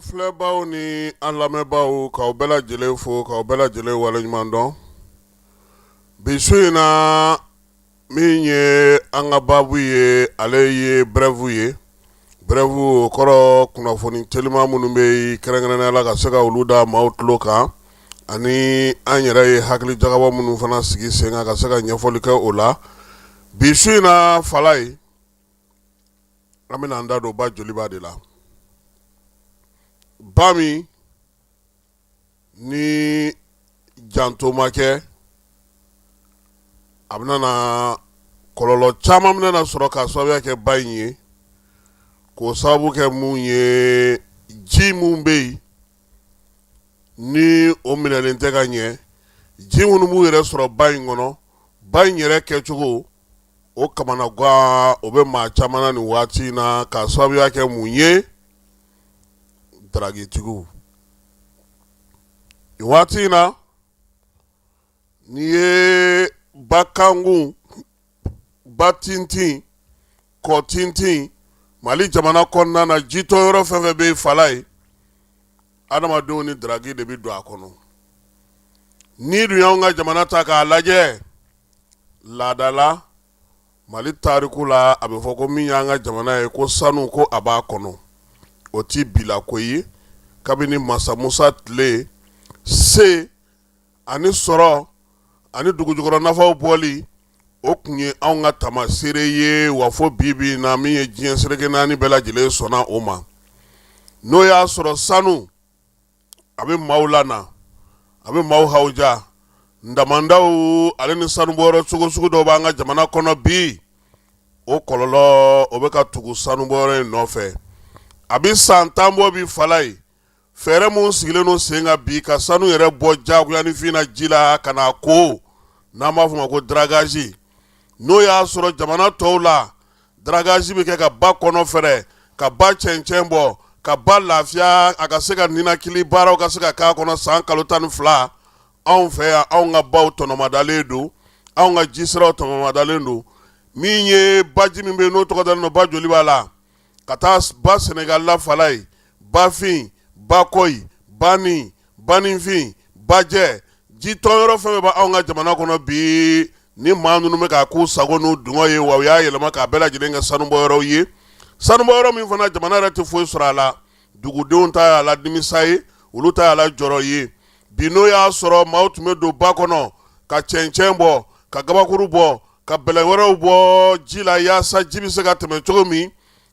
filɛbaw ni an lamɛnbaaw, k'aw bɛɛ lajɛlen fo, k'aw bɛɛ lajɛlen waleɲuman dɔn. Bi su in na, min ye an ka baabu ye, ale ye brève ye. Brève, o kɔrɔ kunnafoni telima minnu bɛ yen, kɛrɛnkɛrɛnnenya la ka se ka olu da maaw tulo kan, ani an yɛrɛ ye hakili jagabɔ minnu fana sigi sen kan ka se ka ɲɛfɔli kɛ o la. Bi su in na, Falaye, an bɛna an da don ba Joliba de la, ba min ni janto ma kɛ, a bɛna na kɔlɔlɔ caman bɛna na sɔrɔ k'a sababuya kɛ ba in ye, k'o sababu kɛ mun ye? Ji mun bɛ yen ni o minɛlen tɛ ka ɲɛ, ji minnu b'u yɛrɛ sɔrɔ ba in kɔnɔ, ba in yɛrɛ kɛcogo, o kamanagan o bɛ maa caman na nin waati in na, k'a sababuya kɛ mun ye? Daragitigiw. Nin waati in na, n'i ye ba kankun, ba tintin, kɔ tintin, Mali jamana kɔnɔna na, jitɔ yɔrɔ fɛn fɛn bɛ yen, Falaye, adamadenw ni daragi de bɛ don a kɔnɔ. N'i dun y'anw ka jamana ta k'a lajɛ, laada la, Mali tariku la, a bɛ fɔ ko min y'an ka jamana ye, ko sanu, ko a b'a kɔnɔ. O ti bila ko ye. Kabini Masa Musa tile, se ani sɔrɔ ani dugujukɔrɔ nafaw bɔli, o tun ye anw ka tamaseere ye. Wa fo bi bi na, min ye diɲɛ seleke naani bɛɛ lajɛlen sɔnna o ma, n'o y'a sɔrɔ sanu a bɛ maaw lana, a bɛ maaw hawuja. Damandaw ale ni sanubɔyɔrɔ sugu sugu dɔw b'an ka jamana kɔnɔ bi, o kɔlɔlɔ o bɛ ka tugu sanubɔyɔrɔ in nɔfɛ. A bɛ san 10 bɔ bi, Falaye, fɛɛrɛ mun sigilen don sen kan bi ka sanu yɛrɛ bɔ jagoyanifin na ji la ka n'a ko, n'an b'a fɔ o ma ko dragage, n'o y'a sɔrɔ jamana tɔw la, dragage bɛ kɛ ka ba kɔnɔ fɛrɛ, ka ba cɛncɛn bɔ, ka ba lafiya, a ka se ka ninakili baaraw ka se ka k'a kɔnɔ san kalo 12. Anw fɛ yan, anw ka baw tɔnɔmadalen don, anw ka jisiraw tɔnɔmadalen don. Min ye baji min bɛ yen n'o tɔgɔ dalen don ba Joliba la, ka taa ba Senegal la, Falaye, bafin, bakɔyi, bani, baninfin, bajɛ, jitɔnyɔrɔ fɛn bɛɛ bɛ anw ka jamana kɔnɔ bi, ni maa ninnu bɛ k'a k'u sago n'u dungɔ ye. Wa u y'a yɛlɛma k'a bɛɛ lajɛlen kɛ sanubɔyɔrɔw ye, sanubɔyɔrɔ min fana jamana yɛrɛ tɛ foyi sɔrɔ a la. Dugudenw ta y'a la nimisa ye, olu ta y'a la jɔrɔ ye. Bi, n'o y'a sɔrɔ maaw tun bɛ don ba kɔnɔ ka cɛncɛn bɔ, ka gabakuru bɔ, ka bɛlɛ wɛrɛw bɔ ji la yaasa ji bɛ se ka tɛmɛ cogo min,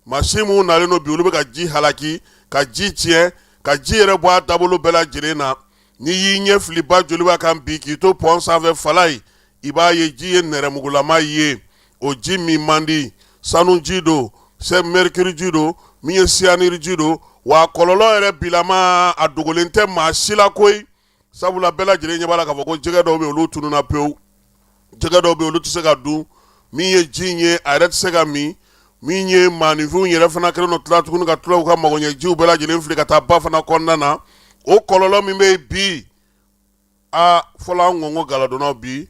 mansin minnu nalen don bi, olu bɛ ka ji halaki, ka ji tiɲɛ, ka ji yɛrɛ bɔ a dabolo bɛɛ lajɛlen na. N'i y'i ɲɛ fili ba Joliba kan bi, k'i to pɔn sanfɛ, Falaye, i b'a ye ji ye nɛrɛmugulama ye. O ji min man di, sanuji don, c'est mercure ji don, min ye cyanure ji don. Wa kɔlɔlɔ yɛrɛ bilama, a dogolen tɛ maa si la koyi, sabula bɛɛ lajɛlen ɲɛ b'a la k'a fɔ ko jɛgɛ dɔw bɛ olu tununna pewu, jɛgɛ dɔw bɛ olu tɛ se ka dun. Min ye ji in ye, a yɛrɛ tɛ se ka min. Min ye maaninfinw yɛrɛ fana kɛlen don tila tuguni ka tila u ka magoɲɛjiw bɛɛ lajɛlen fili ka taa ba fana kɔnɔna na. O kɔlɔlɔ min bɛ yen bi, a fɔlɔ an ko galadonnaw, bi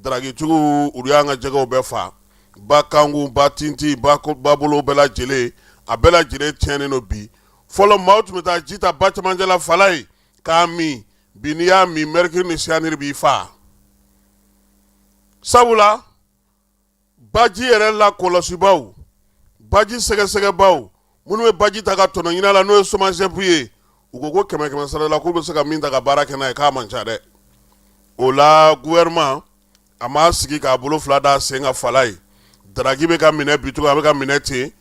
daragitigiw, olu y'an ka jɛgɛw bɛɛ fa. Ba kankun, ba tintin, babolo bɛɛ lajɛlen, a bɛɛ lajɛlen tiɲɛnen don bi. Fɔlɔ maaw tun bɛ taa ji ta ba camancɛ la, Falaye, k'a min. Bi, n'i y'a min, mercure ni cyanure b'i faa, sabula baji yɛrɛ la kɔlɔsibaw, baji sɛgɛsɛgɛbaw minnu bɛ baji ta ka tɔnɔ ɲini a la, n'o ye SOMAGEP ye, u ko ko kɛmɛ kɛmɛ sara la, k'u bɛ se ka min ta ka baara kɛ n'a ye, k'a man ca dɛ. O la, gouvernement a m'a sigi k'a bolo fila da sen kan, Falaye. Daragi bɛ ka minɛ bi cogo, a bɛ ka minɛ ten.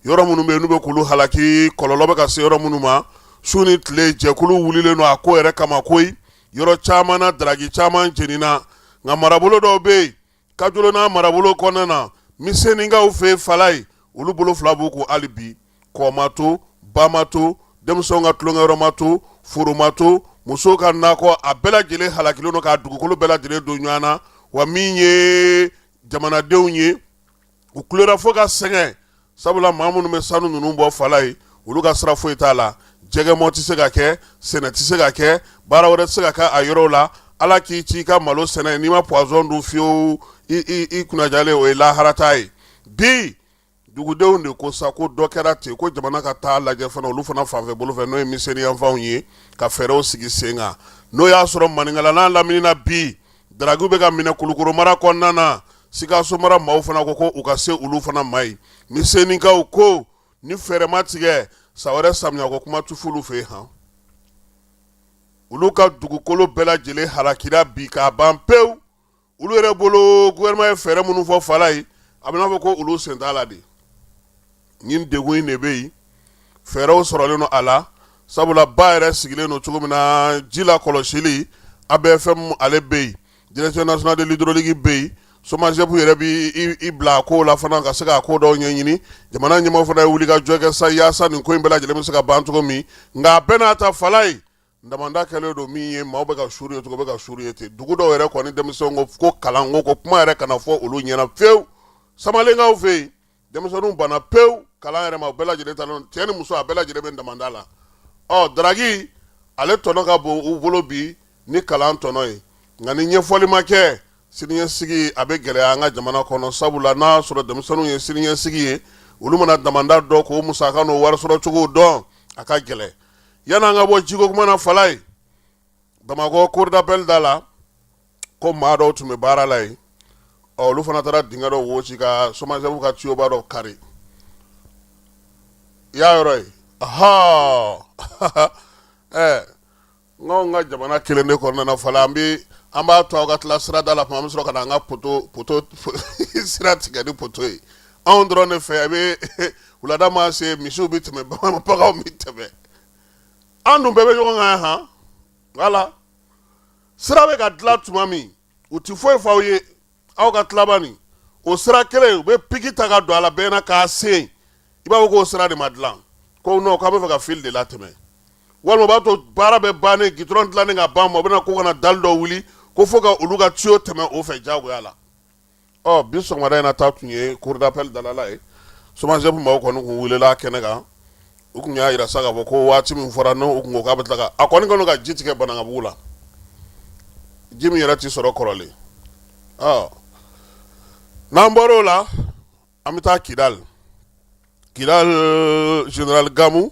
Yɔrɔ minnu bɛ yen n'u bɛ k'olu halaki, kɔlɔlɔ bɛ ka se yɔrɔ minnu ma, su ni tile jɛkulu wulilen don a ko yɛrɛ kama koyi. Yɔrɔ caman na, daragi caman jenina, nka marabolo dɔw bɛ yen, Kajolo n'a marabolo kɔnɔna na, Miseninkaw fɛ yen, Falaye, olu bolo fila b'u kun hali bi. Kɔ ma to, ba ma to, denmisɛnw ka tulonkɛyɔrɔ ma to, foro ma to, musow ka nakɔ, a bɛɛ lajɛlen halakilen don k'a dugukolo bɛɛ lajɛlen don ɲɔgɔn na. Wa min ye jamanadenw ye, u kulera fo ka sɛgɛn, sabula maa minnu bɛ sanu ninnu bɔ, Falaye, olu ka sira foyi t'a la. Jɛgɛmɔ tɛ se ka kɛ, sɛnɛ tɛ se ka kɛ, baara wɛrɛ tɛ se ka kɛ a yɔrɔw la. Ala k'i ci i ka malo sɛnɛ, n'i ma poison dun fiyewu, i kunnajalen, o ye laharata ye. Bi Dugudenw de ko sa ko dɔ kɛra ten, ko jamana ka taa lajɛ fana olu fana fanfɛ bolo fɛ, n'o ye misɛnniyanfanw ye, ka fɛɛrɛw sigi sen kan. N'o y'a sɔrɔ Maninkala n'a lamini na bi, daragiw bɛ ka minɛ Kulukoro mara kɔnɔna na. Sikaso mara maaw fana ko ko u ka se olu fana ma yen. Misɛnnikaw ko ni fɛɛrɛ ma tigɛ, san wɛrɛ samiyako kuma tu f'olu fɛ yen. Han, olu ka dugukolo bɛɛ lajɛlen halakira bi k'a ban pewu. Olu yɛrɛ bolo, gouvernement ye fɛɛrɛ minnu fɔ Falaye, a bɛ n'a fɔ ko olu sen t'a la de. Nin degun in de bɛ yen, fɛɛrɛw sɔrɔlen don a la, sabula ba yɛrɛ sigilen don cogo min na, ji la kɔlɔsili ABFM ale bɛ yen, direction nationale de l'hydraulique bɛ yen, SOMAGEP yɛrɛ bɛ i bila a ko la fana ka se k'a ko dɔw ɲɛɲini. Jamana ɲɛmɔgɔ fana ye wuli ka jɔ kɛ sa yaasa nin ko in bɛɛ lajɛlen bɛ se ka ban cogo min. Nka a bɛɛ n'a ta, Falaye, damanda kɛlen don min ye, maaw bɛ ka suuru ye cogo bɛ ka suuru ye ten. Dugu dɔw yɛrɛ kɔni, denmisɛnw ko kalanko ko kuma yɛrɛ kana fɔ olu ɲɛna fewu. Samalenkaw fɛ yen, denmisɛnninw banna pewu kalan yɛrɛ ma. U bɛɛ lajɛlen ta, cɛ ni muso, a bɛɛ lajɛlen bɛ damanda la. Ɔ, daragi ale tɔnɔ ka bon u bolo bi ni kalan tɔnɔ ye. Nka ni ɲɛfɔli ma kɛ, siniɲɛsigi a bɛ gɛlɛya an ka jamana kɔnɔ, sabula n'a sɔrɔ denmisɛnninw ye siniɲɛsigi ye, olu mana damanda dɔn k'o musaka n'o wari sɔrɔ cogo dɔn, a ka gɛlɛn. Yan'an ka bɔ jiko kuma na, Falaye, Bamakɔ cour d'appel da la, ko maa dɔw tun bɛ baara la yen. Ɔ, olu fana taara dingɛ dɔ wo ci ka SOMAGEP ka tuyoba dɔ kari. I y'a yɔrɔ ye, ɔhɔ. Ɛɛ, n k'anw ka jamana kelen de kɔnɔna na, Falaye, an bɛ an b'a to aw ka tila sirada la tuma, an bɛ sɔrɔ ka na an ka poto sira tigɛ ni poto ye. Anw dɔrɔn de fɛ, a bɛ wulada maa se, misiw bɛ tɛmɛ, baganw bɛ tɛmɛ, an dun bɛɛ bɛ ɲɔgɔn kan yan. Han, wala sira bɛ ka dilan tuma min, u ti foyi f'aw ye. Aw ka tilaba nin, o sira kelen, u bɛ piki ta ka don a la bɛɛ na k'a sen, i b'a fɔ k'o sira de ma dilan, ko non, k'an bɛ fɛ ka fil de latɛmɛ. Walima u b'a to baara bɛ bannen, gitɔrɔn dilannen ka ban ma, u bɛna ko kana dalle dɔ wuli ko fo ka olu ka tuyau tɛmɛ o fɛ jagoya la. Ɔ, bi sɔgɔmada in na ta tun ye cour d'appel dalala ye. SOMAGEP maaw kɔni kun welela kɛnɛ kan. U tun y'a jira sa k'a fɔ ko waati min fɔra, n'u kun ko k'a bɛ tila ka a kɔni kɔni ka ji tigɛ Banankabugu la, ji min yɛrɛ tɛ sɔrɔ kɔrɔlen. Ɔ, n'an bɔra o la, an bɛ taa Kidali. Kidali, général Gamu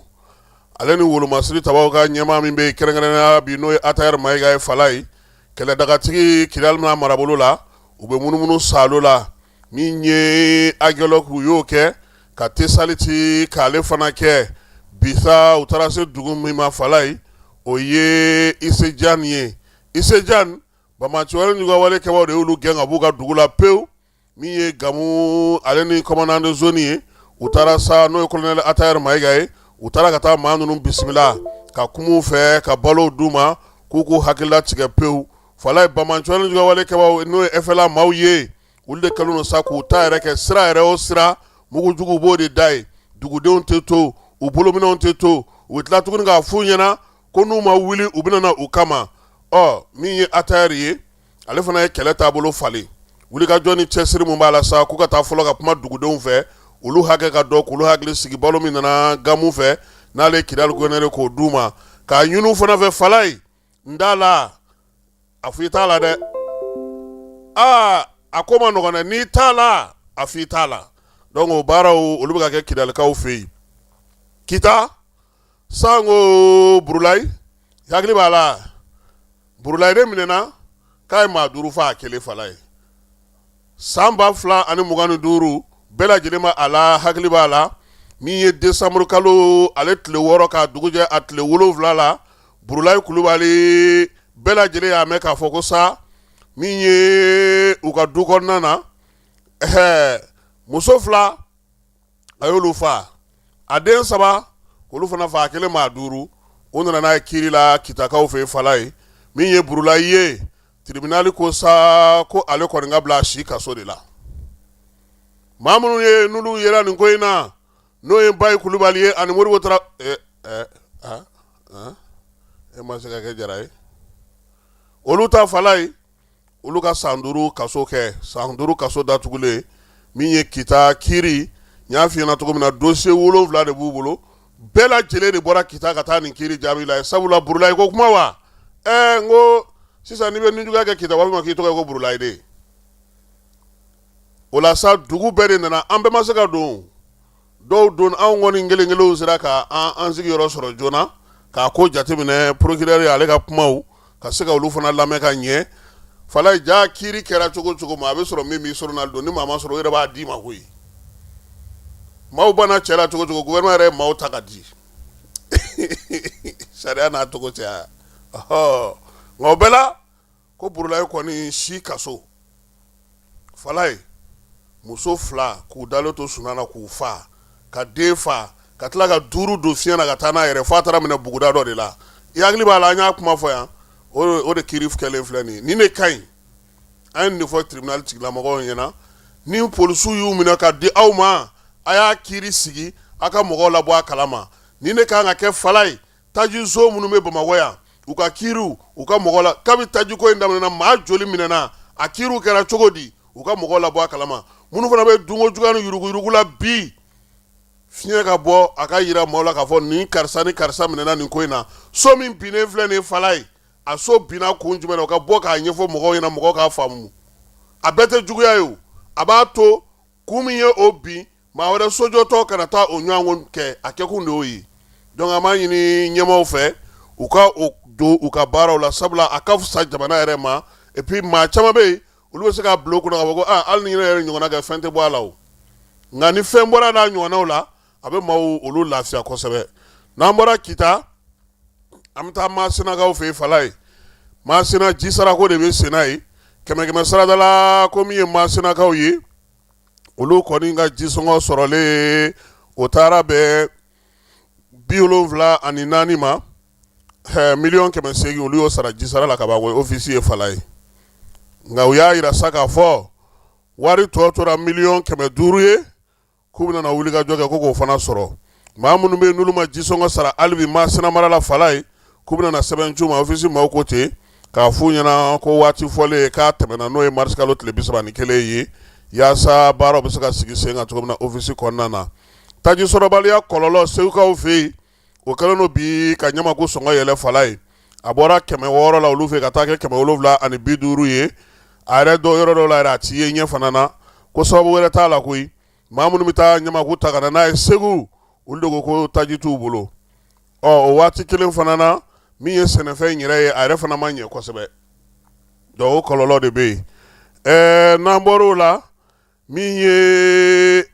ale ni wolomasiri tabaw ka ɲɛmaa min bɛ yen kɛrɛnkɛrɛnnenya bi, n'o ye Atayɛri Mayiga ye, Falaye, kɛlɛdagatigi Kidali n'a marabolo la, u bɛ munumunu saalo la. Min ye Agelɔk, u y'o kɛ ka Tesaliti k'ale fana kɛ bi sa. U taara se dugu min ma, Falaye, o ye Isejan ye. Isejan, banbaanci wale ni wale kɛbaaw de y'olu gɛn ka b'u ka dugu la pewu. Min ye Gamu ale ni commandant de zone ye, u taara sa, n'o ye colonel Atayɛri Mayiga ye, u taara ka taa maa ninnu bisimila ka kuma u fɛ, ka balow d'u ma, k'u k'u hakilila tigɛ pewu. Falaye, banbaanci wale ni wale kɛbaaw, n'o ye FLA maaw ye, olu de kɛlen don sa k'u ta yɛrɛ kɛ sira yɛrɛ o sira, mugujugu b'o de da ye. Dugudenw tɛ to, u bolominɛnw tɛ to. U bɛ tila tuguni k'a f'u ɲɛna ko n'u ma wuli, u bɛna na u kama. Ɔ, min ye Atayɛri ye, ale fana ye kɛlɛ taabolo falen. Wulikajɔ ni cɛsiri min b'a la sa, k'u ka taa fɔlɔ ka kuma dugudenw fɛ, olu hakɛ ka dɔn, k'olu hakili sigi. Balo min nana Gamu fɛ, n'ale ye Kidali gouverneur, k'o d'u ma, k'a ɲini u fana fɛ. Falaye, n t'a la, a fɔ i t'a la dɛ. Aa, a ko ma nɔgɔn dɛ. N'i t'a la, a fɔ i t'a la. Donc o baaraw, olu bɛ ka kɛ Kidalikaw fɛ yen. Kita sango Burulayi, hakili b'a la, Burulayi de minɛna k'a ye maa duuru faa a kelen. Falaye, san 2025, bɛɛ lajɛlen ma a la, hakili b'a la, min ye décembre kalo ale tile 6 k'a dugujɛ a tile 7 la, Burulayi Kulubali, bɛɛ lajɛlen y'a mɛn k'a fɔ ko sa min ye u ka du kɔnɔna na, ɛɛ, muso fila, a y'olu faa, a den saba, olu fana faa, a kelen maa duuru. U nana n'a ye kiiri la Kitakaw fɛ. Falaye, min ye Burulayi ye, tribunal ko sa ko ale kɔni ka bila a si kaso de la. Maa minnu ye, n'olu yera nin ko in na, n'o ye Bayi Kulubali ye ani Modibo Tara, e ma se ka kɛ jara ye, olu ta, Falaye, olu ka san 5 kaso kɛ, san 5 kaso datugulen. Min ye Kita kiiri, n y'a f'i ɲɛna cogo min na, dossier 7 de b'u bolo. Bɛɛ lajɛlen de bɔra Kita ka taa nin kiiri jaabi la, sabula Burulayi ko kuma wa. Ɛɛ, n ko sisan n'i bɛ nijuguya kɛ Kita, b'a fɔ ma k'i tɔgɔ ye ko Burulayi de. O la sa, dugu bɛɛ de nana, an bɛɛ ma se ka don. Dɔw don anw kɔni kelen kelenw sera ka an sigiyɔrɔ sɔrɔ joona k'a ko jateminɛ, procureur ale ka kumaw ka se ka olu fana lamɛn ka ɲɛ. Falaye, ja kiiri kɛra cogo cogo ma, a bɛ sɔrɔ min b'i sɔrɔ na don, ni maa ma sɔrɔ, o yɛrɛ b'a d'i ma koyi. Maaw banna cɛ la cogo cogo, gouvernement yɛrɛ ye maaw ta ka di, sariya n'a cogo cɛ. Nka o bɛɛ la, ko Burulayi kɔni si kaso. Falaye, muso fila k'u dalen to sunaa na k'u fa, ka den fa, ka tila ka duuru don fiɲɛ na ka taa n'a yɛrɛ, f'a taara minɛ buguda dɔ de la. I hakili b'a la, an y'a kuma fɔ yan. O de kiiri kɛlen filɛ nin ye. Nin de ka ɲi. An ye nin de fɔ tribunal tigilamɔgɔw ɲɛna: ni polisiw y'u minɛ ka di aw ma, a y'a kiiri sigi, a ka mɔgɔw labɔ a kalama. Nin de kan ka kɛ. Falaye, tajiso minnu bɛ Bamakɔ yan, u ka kiiriw, u ka mɔgɔ la. Kabi tajiko in daminɛna, maa joli minɛna? A kiiriw kɛra cogo di? U ka mɔgɔw labɔ a kalama. Minnu fana bɛ dunko juguya ni yuruguyurugu la bi, fiɲɛ ka bɔ a ka yira maaw la k'a fɔ nin karisa ni karisa minɛna nin ko in na. So min binnen filɛ nin ye, Falaye, a so binna kun jumɛn na? U ka bɔ k'a ɲɛfɔ mɔgɔw ɲɛna, mɔgɔw k'a faamu. A bɛɛ tɛ juguya ye o, a b'a to kun min ye o bin, maa wɛrɛ sojɔtɔ kana taa o ɲɔgɔn kɛ. A kɛkun de y'o ye. Donc an b'a ɲini ɲɛmaaw fɛ, u ka o don u ka baaraw la, sabula a ka fisa jamana yɛrɛ ma. Et puis maa caman bɛ yen, olu bɛ se k'a bila u kunna k'a fɔ ko aa, hali ni ne yɛrɛ ɲɔgɔnna kɛ, fɛn tɛ bɔ a la o. Nka ni fɛn bɔra n'a ɲɔgɔnnaw la, a bɛ maaw olu lafiya kosɛbɛ. N'an bɔra Kita, an bɛ taa Masinakaw fɛ yen. Falaye, Masina jisarako de bɛ senna yen, kɛmɛ kɛmɛ sarada la. Ko min ye Masinakaw ye, olu kɔni ka jisɔngɔ sɔrɔlen, o taara bɛn 74 ma, 800 000 000. Olu y'o sara jisara la ka ban, o office ye, Falaye. Nka u y'a yira sa k'a fɔ wari tɔ tora 500 000 000 ye, k'u bɛna wuli ka jɔ kɛ ko k'o fana sɔrɔ. Maa minnu bɛ yen n'olu ma jisɔngɔ sara hali bi Masina mara la, Falaye, k'u bɛna sɛbɛn c'u ma. Office maaw ko ten k'a f'u ɲɛna ko waati fɔlen k'a tɛmɛna, n'o ye marisikalo tile 31 ye, yaasa baaraw bɛ se ka sigi sen kan cogo min na office kɔnɔna na. Taji sɔrɔbaliya kɔlɔlɔ Segukaw fɛ yen, o kɛlen don bi ka ɲamaku sɔngɔ yɛlɛ. Falaye, a bɔra 600 la olu fɛ ka taa kɛ 750 ye. A yɛrɛ dɔw yɔrɔ dɔw la yɛrɛ, a ti ye ɲɛ fana na. Ko sababu wɛrɛ t'a la koyi, maa minnu bɛ taa ɲamaku ta ka na n'a ye Segu, olu de ko ko taji t'u bolo. Ɔ, o waati kelen fana na, min ye sɛnɛfɛn yɛrɛ ye, a yɛrɛ fana ma ɲɛ kosɛbɛ. Donc o kɔlɔlɔ de bɛ yen. N'an bɔr'o la, min ye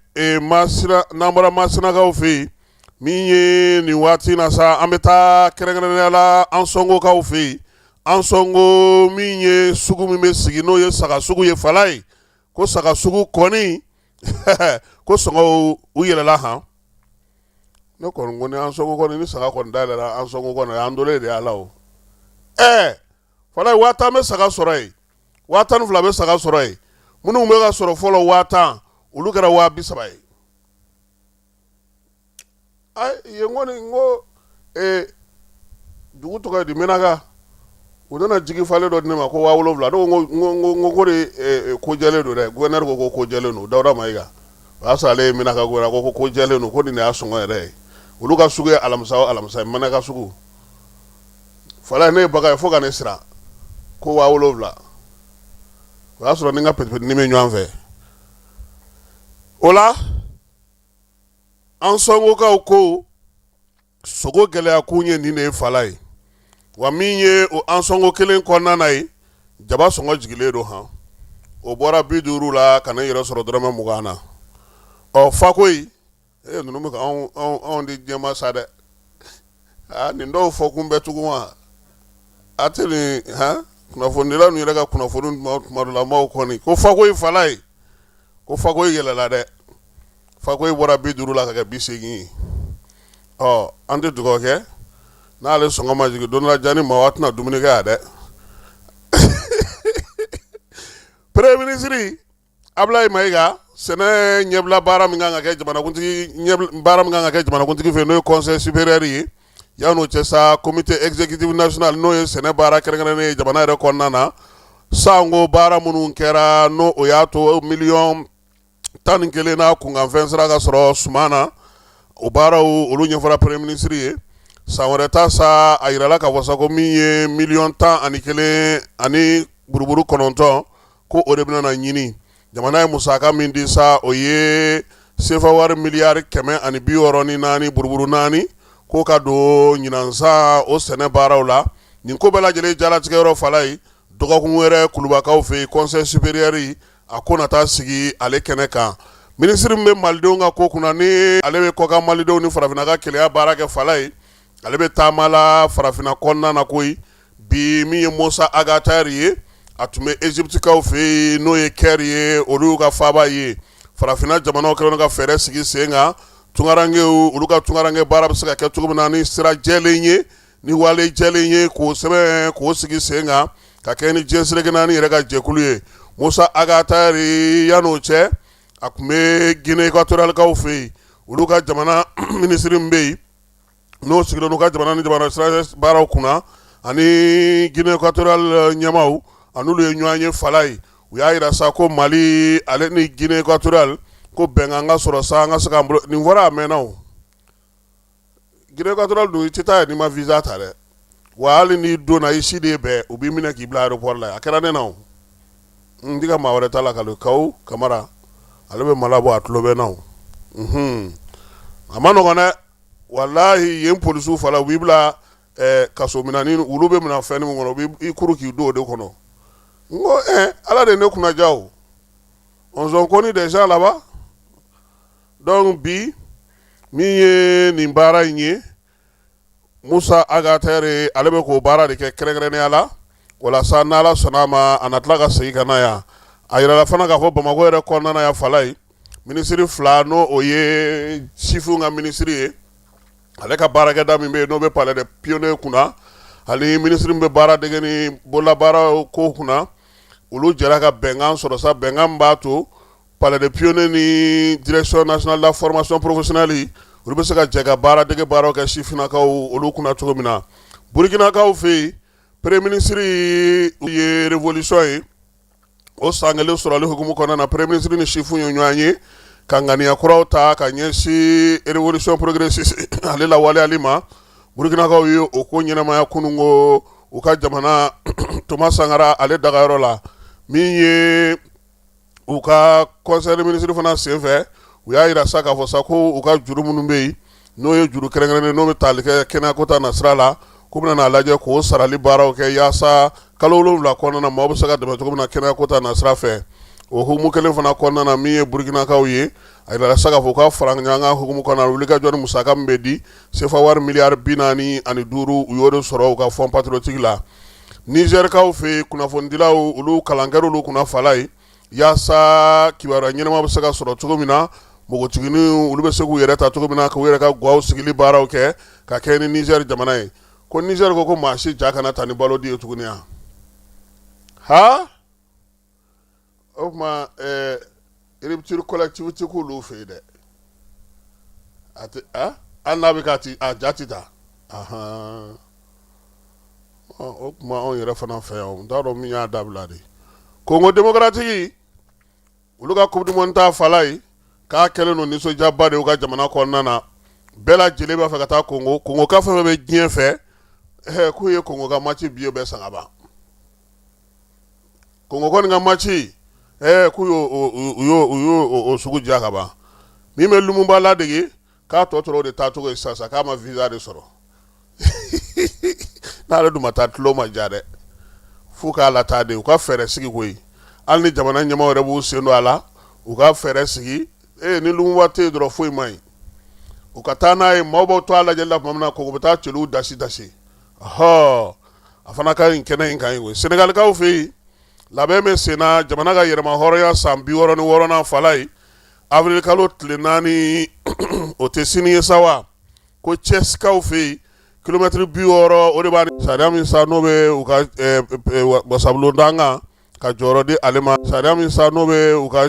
Masina, n'an bɔra Masinakaw fɛ yen, min ye nin waati na sa, an bɛ taa kɛrɛnkɛrɛnnenya la Ansɔngokaw fɛ yen. Ansɔngo, min ye sugu min bɛ sigi, n'o ye saga sugu ye, Falaye, ko saga sugu kɔni, ko sɔngɔw u yɛlɛla han. Ne kɔni ko ni Ansɔngo kɔni, ni saga kɔni dayɛlɛla Ansɔngo kɔni, an dɔlen de y'a la o. Falaye, 10 000 bɛ saga sɔrɔ yen, 12 000 bɛ saga sɔrɔ yen. Minnu bɛ ka sɔrɔ fɔlɔ 10 000, olu kɛra 30 000 ye. Yen kɔni, n ko dugu tɔgɔ ye di? Menaka. U nana jigi falen dɔ di ne ma ko 7000. Ne ko n ko de ko jɛlen don dɛ. Gouverneur ko ko jɛlen don. Dawuda Mayiga, o y'a sɔrɔ ale ye Menaka gouverneur, ko ko jɛlen don, ko nin de y'a sɔngɔ yɛrɛ ye. Olu ka sugu ye alamisa o alamisa ye, Menaka sugu. Falaye, ne ye bagan ye fo ka ne siran ko 7000. O y'a sɔrɔ ni n ka petipetini bɛ ɲɔgɔn fɛ o la. Ansɔngokaw ko sogo gɛlɛya kun ye nin de ye, Falaye. Wa min ye o Ansɔngo kelen kɔnɔna na ye, jaba sɔngɔ jigilen don han. O bɔra 50 la ka na yɛrɛ sɔrɔ dɔrɔmɛ 20 na. Ɔ, Fakoyi, ee, ninnu bɛ ka anw di diɲɛma sa dɛ. Aa, nin dɔw fɔ kun bɛ tugun wa? A tɛ nin han kunnafonidila ninnu yɛrɛ ka kunnafoni tuma dɔ la maaw kɔni ko Fakoyi, Falaye, ko Fakoyi yɛlɛla dɛ. Fakoyi bɔra 50 la ka kɛ 80 ye. Ɔ, an tɛ dugawu kɛ n'ale sɔngɔ ma jigin don dɔ la, jani ma a tɛna dumuni kɛ yan dɛ. Premier ministre Abulayi Mayiga, sɛnɛ ɲɛbila baara min kan ka kɛ jamanakuntigi, baara min kan ka kɛ jamanakuntigi fɛ, n'o ye conseil supérieur ye, yan'o cɛ sa, comité exécutif national, n'o ye sɛnɛ baara kɛrɛnkɛrɛnnen ye jamana yɛrɛ kɔnɔna na, sanko baara minnu kɛra, n'o o y'a to 11 000 000 n'a kunkanfɛn sera ka sɔrɔ suman na, o baaraw olu ɲɛfɔra premier ministre ye. San wɛrɛ ta sa, a yirala k'a fɔ sa ko min ye 11,900 000, ko o de bɛna na ɲini. Jamana ye musaka min di sa, o ye sefa wari miliyari 164 buruburu 4 k'o ka don ɲinan san o sɛnɛ baaraw la. Nin ko bɛɛ lajɛlen jalatigɛyɔrɔ Falaye, dɔgɔkun wɛrɛ Kulubakaw fɛ yen, conseil supérieur a ko na taa sigi ale kɛnɛ kan. Minisiri min bɛ malidenw ka ko kunna, ni ale bɛ kɔkan malidenw ni farafinna ka kelenya baara kɛ Falaye, ale bɛ taama la farafinna kɔnɔna na koyi. Bi min ye Mosa Ag Attaher ye, a tun bɛ Egyptekaw fɛ yen, n'o ye Caire ye, olu y'u ka faaba ye. Farafinna jamanaw kɛlen ka fɛɛrɛ sigi sen kan, tunkarankew olu ka tunkaranke baara bɛ se ka kɛ cogo min na ni sira jɛlen ye, ni wale jɛlen ye, k'o sɛbɛn k'o sigi sen kan ka kɛ ni diɲɛ seleke naani yɛrɛ ka jɛkulu ye. Mosa Ag Attaher, yan'o cɛ, a tun bɛ Guinée équatorialekaw fɛ yen. Olu ka jamana minisiri min bɛ yen, n'o sigilen n'u ka jamana ni jamana sira baaraw kunna, ani Guinée équatoriale ɲɛmaaw, a n'olu ye ɲɔgɔn ye Falaye. U y'a jira sa ko Mali ale ni Guinée équatoriale, ko bɛnkan ka sɔrɔ sa an ka se k'an bolo. Nin fɔra a mɛnna o. Guinée équatoriale dun, i tɛ taa yen n'i ma visa ta dɛ. Wa hali n'i donna, i si de bɛɛ, u b'i minɛ k'i bila aéroport la. A kɛra ne na o. N tɛ ka maa wɛrɛ ta lakali. Kawu Kamara, ale bɛ Malabo, a tulo bɛ n na o. A ma nɔgɔn dɛ, walahi. Yen polisiw fana, u b'i bila kaso minɛn, olu bɛ minɛ fɛn min kɔnɔ, u b'i kuru k'i don o de kɔnɔ. N ko Ala de ye ne kunna diya o. On sont connus déjà là-bas. Donc bi min ye nin baara in ye, Musa Ag Attaher, ale bɛ k'o baara de kɛ kɛrɛnkɛrɛnnenya la. Walasa n'Ala sɔnna a ma, a na tila ka segin ka na yan. A yirala fana k'a fɔ Bamakɔ yɛrɛ kɔnɔna na yan Falaye, minisiri fila, n'o o ye sifinw ka minisiri ye, ale ka baarakɛda min bɛ yen, n'o bɛ palais des pionniers kunna, ani minisiri min bɛ baara dege ni bololabaara ko kunna, olu jɛra ka bɛnkan sɔrɔ sa, bɛnkan min b'a to palais des pionniers ni direction nationale de la formation professionnelle, olu bɛ se ka jɛ ka baara dege baaraw kɛ sifinnakaw olu kunna cogo min na. Burukinakaw fɛ yen, premier ministre ye révolution ye, o san kelen sɔrɔli hukumu kɔnɔna na, premier ministre ni sifinw ye ɲɔgɔn ye ka ŋaniya kuraw ta ka ɲɛsin révolution progressiste ale lawaleyali ma. Burukinakaw ye o ko ɲɛnamaya kununko u ka jamana Thomas Sankara ale dagayɔrɔ la. Min ye u ka conseil des ministres fana senfɛ, u y'a jira sa k'a fɔ sa ko u ka juru minnu bɛ yen, n'o ye juru kɛrɛnkɛrɛnnen, n'o bɛ tali kɛ kɛnɛyako ta nasira la, k'u bɛna n'a lajɛ k'o sarali baaraw kɛ yaasa kalo 7 kɔnɔna na, maaw bɛ se ka dɛmɛ cogo min na kɛnɛyako ta nasira fɛ. O hukumu kelen fana kɔnɔna na, min ye burukinakaw ye, a jirala sa k'a fɔ u ka fara ɲɔgɔn kan hukumu kɔnɔna na, wulikajɔ ni musaka min bɛ di, sefa wari miliyari 45, u y'o de sɔrɔ u ka fonds patriotique la. Nizɛrikaw fɛ yen, kunnafonidilaw olu kalan kɛra olu kunna Falaye, yaasa kibaruya ɲɛnama bɛ se ka sɔrɔ cogo min na, npogotigininw olu bɛ se k'u yɛrɛ ta cogo min na, k'u yɛrɛ ka gwaw sigili baaraw kɛ ka kɛ ni Nizɛri jamana ye. Ko Nizɛri ko maa si ja kana ta ni balo di ye tuguni yan. Ha, o tuma rupture collective tɛ k'olu fɛ yen dɛ. A tɛ hali n'a bɛ k'a ti a ja tɛ ta. O tuma anw yɛrɛ fana fɛ yan, n t'a dɔn min y'a dabila de. Congo démocratique, olu ka coupe du monde ta Falaye, k'a kɛlen don nisɔndiyaba de y'u ka jamana kɔnɔna na. Bɛɛ lajɛlen b'a fɛ ka taa Congo. Congo ka fɛn fɛn bɛ diɲɛ fɛ, k'u ye Congo ka match billet bɛɛ san ka ban. Congo kɔni ka match, k'u y'o sugu diya ka ban. Min bɛ Lumumba ladege, k'a tɔ tora o de taacogo ye sisan, k'a ma visa de sɔrɔ. N'ale dun ma taa, tulo ma ja dɛ. F'u k'a lataa de, u ka fɛɛrɛ sigi koyi. Hali ni jamana ɲɛmaaw yɛrɛ b'u sen don a la, u ka fɛɛrɛ sigi. Ni Lumumba tɛ yen dɔrɔn, foyi man ɲi. U ka taa n'a ye. Maaw b'aw to a lajɛli la tuma min na, Congo bɛ taa cɛliw dasi dasi. Ɔhɔ, a fana ka ɲi kɛnɛ in kan yen koyi. Senegalikaw fɛ yen, labɛn bɛ sen na jamana ka yɛrɛmahɔrɔnya san 66nan Falaye, avril kalo tile 4, o tɛ sini ye sa wa. Ko Cɛsikaw fɛ yen, kilomɛtiri 60, o de b'a sariya min sa, n'o bɛ u ka wasabulon dankan ka jɔyɔrɔ di ale ma. Sariya min sa, n'o bɛ u ka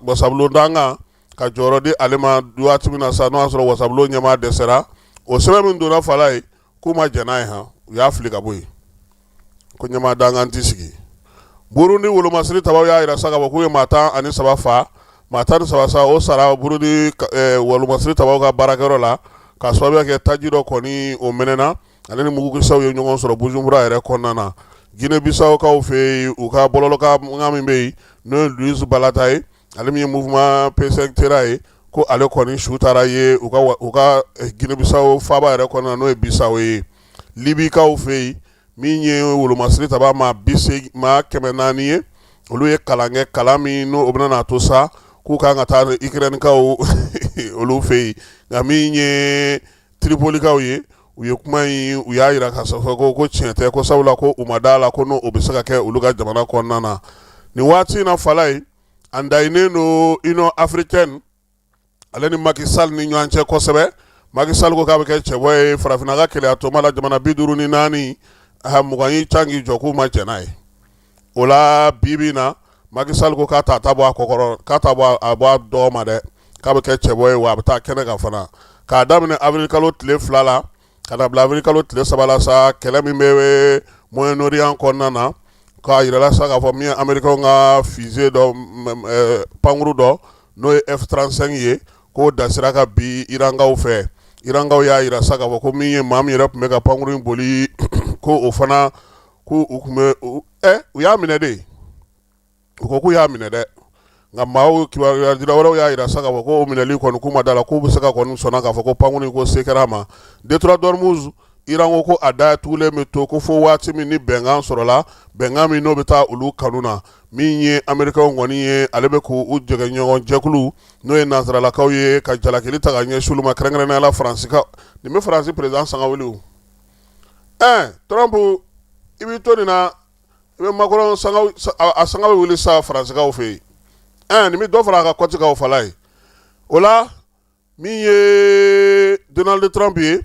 wasabulon dankan ka jɔyɔrɔ di ale ma waati min na sa, n'o y'a sɔrɔ wasabulon ɲɛmaa dɛsɛra, o sɛbɛn min donna Falaye, k'u ma jɛn n'a ye han, u y'a fili ka bɔ yen, ko ɲɛmaa dankan tɛ sigi. Burundi wolomasiri tabaw y'a jira sa k'a fɔ k'u ye maa 13 fa. Maa 13 sa, o sara Burundi wolomasiri tabaw ka baarakɛyɔrɔ la, k'a sababuya kɛ taji dɔ kɔni o mɛnɛna, ale ni mugukisɛw ye ɲɔgɔn sɔrɔ Bujumbura yɛrɛ kɔnɔna na. Guinée Bissau kaw fɛ yen, u ka bɔlɔlɔkan min bɛ yen, n'o ye Luis Balata ye. Ale min ye mouvement P5 Terra ye, ko ale kɔni su taara ye u ka Guinée-Bissau faaba yɛrɛ kɔnɔna, n'o ye Bissau ye. Libikaw fɛ yen, min ye wolomasiri taba maa 80, maa 400 ye, olu ye kalan kɛ, kalan min n'o bɛna n'a to sa k'u kan ka taa Ukrainekaw olu fɛ yen. Nka min ye Tripolikaw ye, u ye kuma in, u y'a jira ka fɔ ko tiɲɛ tɛ, ko sabula ko u ma da la ko n'o bɛ se ka kɛ olu ka jamana kɔnɔna na nin waati in na. Falaye, an dayinen don Union africaine ale ni Macky Sall ni ɲɔgɔn cɛ kosɛbɛ. Macky Sall ko k'a bɛ kɛ cɛbɔ ye farafinna ka keleya tɔnba la. Jamana 54, 20 y'i can k'i jɔ k'u ma jɛn n'a ye. O la bi bi in na, Macky Sall ko k'a t'a ta bɔ a kɔkɔrɔ, k'a ta bɔ a bɔ a dɔgɔ ma dɛ, k'a bɛ kɛ cɛbɔ ye, wa a bɛ taa kɛnɛ kan fana k'a daminɛ avril kalo tile 2 la ka na bila avril kalo tile 3 la sa. Kɛlɛ min bɛ Moyen-Orient kɔnɔna na, k'a yirala sa k'a fɔ min ye Américains ka fusée dɔ, pankuru dɔ, n'o ye F-35 ye, k'o dasira ka bi Irankaw fɛ. Irankaw y'a yira sa k'a fɔ ko min ye maa min yɛrɛ tun bɛ ka pankuru in boli, ko o fana, ko u tun bɛ u y'a minɛ de. U ko k'u y'a minɛ dɛ, nka maaw kibaruyadila wɛrɛw y'a yira sa k'a fɔ ko o minɛli kɔni, k'u ma da la k'u bɛ se ka kɔni sɔnna k'a fɔ ko pankuru in ko se kɛra a ma. Détroit d'Ormuz, Iran ko ko a datugulen bɛ to ko fo waati min ni bɛnkan sɔrɔla, bɛnkan min n'o bɛ taa olu kanu na. Min ye Américains kɔni ye, ale bɛ k'u jɛɲɔgɔn jɛkulu, n'o ye nansaralakaw ye, ka jalakili ta ka ɲɛsin olu ma, kɛrɛnkɛrɛnnenya la Faransi ka nin bɛ Faransi président sanga wuli. O Trump, i b'i to nin na, i bɛ Macron sanga, a sanga bɛ wuli sa Faransikaw fɛ yen. Nin bɛ dɔ fara a ka kɔti kan, o fala ye. O la, min ye Donald Trump ye,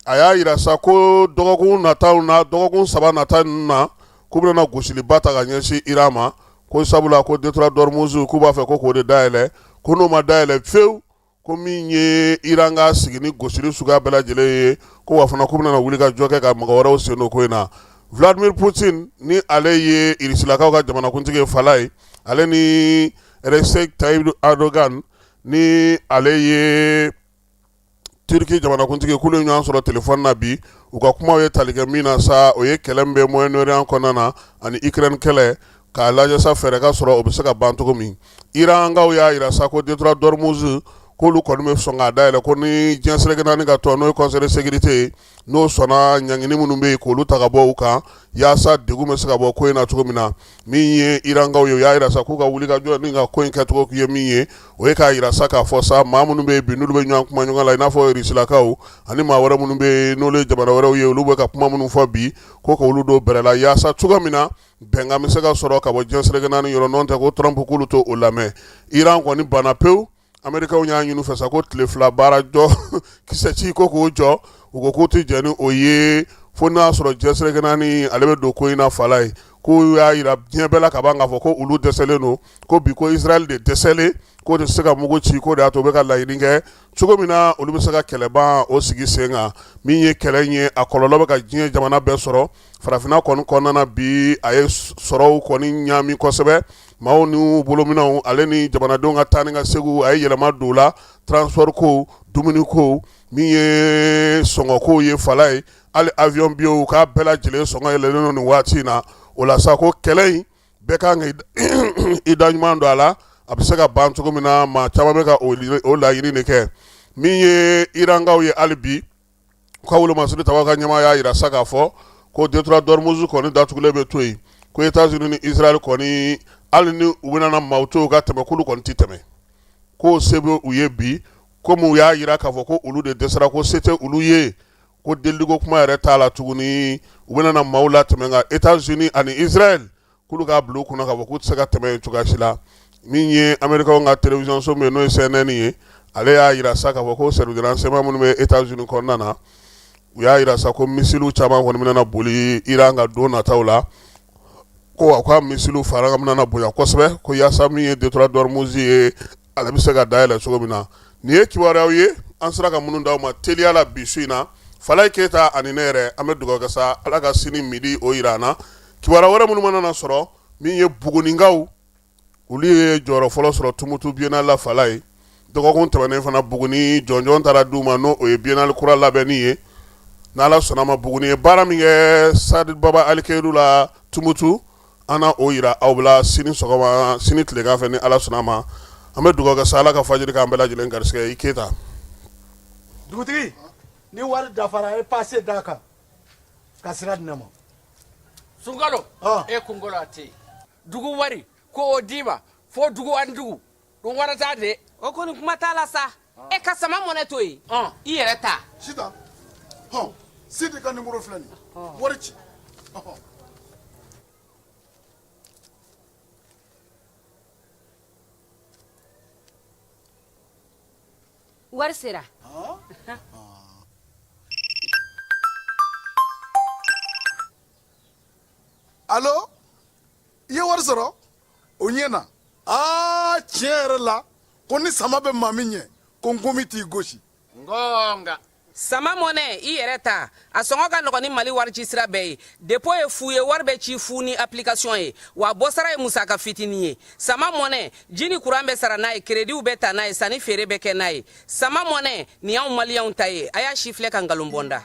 a y'a yira sa ko dɔgɔkun nataw na, dɔgɔkun 3 nata ninnu na, k'u bɛna gosiliba ta ka ɲɛsin Iran ma, ko sabula ko détroit d'Ormuz, k'u b'a fɛ ko k'o de dayɛlɛ, ko n'o ma dayɛlɛ fewu, ko min ye Iran ka sigi ni gosili suguya bɛɛ lajɛlen ye, ko wa fana k'u bɛna wuli ka jɔ kɛ ka mɔgɔ wɛrɛw sen don ko in na. Vladimir Poutine, ni ale ye Irisilakaw ka jamanakuntigi ye, fala ye, ale ni Recep Tayyip Erdogan, ni ale ye Turki jamanakuntigi, k'olu ye ɲɔgɔn sɔrɔ telefɔni na bi. U ka kumaw ye tali kɛ min na sa, o ye kɛlɛ min bɛ Moyen-Orient kɔnɔna na ani Ukraine kɛlɛ, k'a lajɛ sa fɛɛrɛ ka sɔrɔ o bɛ se ka ban cogo min. Irankaw y'a yira sa ko détroit d'Ormuz, k'olu kɔni bɛ sɔn k'a dayɛlɛ, ko ni diɲɛ seleke naani ka tɔn, n'o ye Conseil de sécurité ye, n'o sɔnna ɲangini minnu bɛ yen k'olu ta ka bɔ u kan, yaasa degun bɛ se ka bɔ ko in na cogo min na. Min ye Irankaw ye, u y'a yira sa k'u ka wuli ka jɔ ni ka ko in kɛcogo ye min ye, o ye k'a yira sa k'a fɔ sa maa minnu bɛ yen bi, n'olu bɛ ɲɔgɔn kuma ɲɔgɔn la, i n'a fɔ Irisilakaw ani maa wɛrɛ minnu bɛ yen, n'olu ye jamana wɛrɛw ye, olu bɛ ka kuma minnu fɔ bi, ko k'olu don bɛrɛ la, yaasa cogo min na bɛnkan bɛ se ka sɔrɔ ka bɔ diɲɛ seleke naani yɔrɔ. N'o tɛ, ko Trump k'olu to o lamɛn. Iran kɔni banna pewu. Américains y'a ɲini fɛ sa ko tile 2 baara jɔ kisɛ ci, ko k'o jɔ. U ko k'u tɛ jɛn ni o ye fo n'a sɔrɔ diɲɛ seleke naani ale bɛ don ko in na. Fala ye, k'u y'a yira diɲɛ bɛɛ la ka ban k'a fɔ ko olu dɛsɛlen don, ko bi ko Israël de dɛsɛlen, k'o tɛ se ka mugu ci, k'o de y'a to u bɛ ka laɲini kɛ cogo min na olu bɛ se ka kɛlɛban o sigi sen kan. Min ye kɛlɛ in ye, a kɔlɔlɔ bɛ ka diɲɛ jamana bɛɛ sɔrɔ. Farafinna kɔni kɔnɔna na bi, a ye sɔrɔw kɔni ɲaami kosɛbɛ, maaw n'u bolominɛnw, ale ni jamanadenw ka taa ni ka segin, a ye yɛlɛma don o la, transport ko, dumuni ko, min ye sɔngɔ ko ye. Fala ye, hali avion billetw k'a bɛɛ lajɛlen sɔngɔ yɛlɛlen don nin waati in na. O la sa, ko kɛlɛ in, bɛɛ kan ka i da ɲuman don a la, a bɛ se ka ban cogo min na. Maa caman bɛ ka o laɲini de kɛ. Min ye Irankaw ye, hali bi u ka wolomasiri tabaw ka ɲɛmaa y'a yira sa k'a fɔ ko détroit d'Ormuz kɔni datugulen bɛ to yen, ko États-Unis ni Israël kɔni, hali ni u bɛna maaw to u ka tɛmɛ, k'olu kɔni tɛ tɛmɛ, k'o se bɛ u ye bi. Komi u y'a yira k'a fɔ ko olu de dɛsɛra, ko se tɛ olu ye, ko deliko kuma yɛrɛ t'a la tuguni, u bɛna maaw latɛmɛ, nka États-Unis ani Israël, k'olu k'a bila u kunna k'a fɔ k'u tɛ se ka tɛmɛ yen cogoya si la. Min ye Américains ka télévision so min ye, n'o ye CNN ye, ale y'a yira sa k'a fɔ ko service de renseignement minnu bɛ États-Unis kɔnɔna na, u y'a yira sa ko missile caman kɔni bɛna boli Iran ka don nataw la, ko a ka missile fara bɛna bonya kosɛbɛ, ko yaasa min ye détroit d'Ormuz ye, ale bɛ se ka dayɛlɛ cogo min na. Nin ye kibaruyaw ye an sera ka minnu d'aw ma teliya la bi su in na. Falaye Keyita ani ne yɛrɛ, an bɛ dugawu kɛ sa Ala ka sini midi o yira an na. Kibaruya wɛrɛ minnu mana na sɔrɔ, min ye Buguninkaw, olu ye jɔyɔrɔ fɔlɔ sɔrɔ Tumutu biennale la. Falaye, dɔgɔkun tɛmɛnen fana, Buguni jɔnjɔn taara d'u ma, n'o ye biennale kura labɛnni ye. N'Ala sɔnna ma, Buguni ye baara min kɛ Stade Baba Alikeyiru la Tumutu, An na o yira aw la sini sɔgɔma sini tilegan fɛ ni Ala sɔnna a ma an bɛ dugawu kɛ sa Ala ka fajiri k'an bɛɛ lajɛlen garisɛgɛ i Keyita. Dugutigi ni wari dafara e pase d'a kan ka sira di ne ma. Sunkalo e kunkolo a tɛ yen dugu wari ko o d'i ma fo dugu ani dugu dun warata de. O kɔni kuma t'a la sa e ka sama mɔnɛ to yen i yɛrɛ ta. Sitan hɔn Sidi ka nimoro filɛ nin ye wari ci. Wari sera. Alo i ye wari sɔrɔ o ɲɛna aa tiɲɛ yɛrɛ la ko ni sama bɛ maa min ɲɛ ko nkomi t'i gosi ngonga Sama mɔnɛ i yɛrɛ ta a sɔngɔ ka nɔgɔn ni mali warici sira bɛɛ ye depo ye fu ye wari bɛ ci fu ni application ye wa bɔsara ye musaka fitinin ye sama mɔnɛ ji ni kuran bɛ sara n'a ye kerediw bɛ ta n'a ye sanni feere bɛ kɛ n'a ye sama mɔnɛ nin y'anw maliyɛnw ta ye a y'a sifilɛ ka nkalon bɔ n da.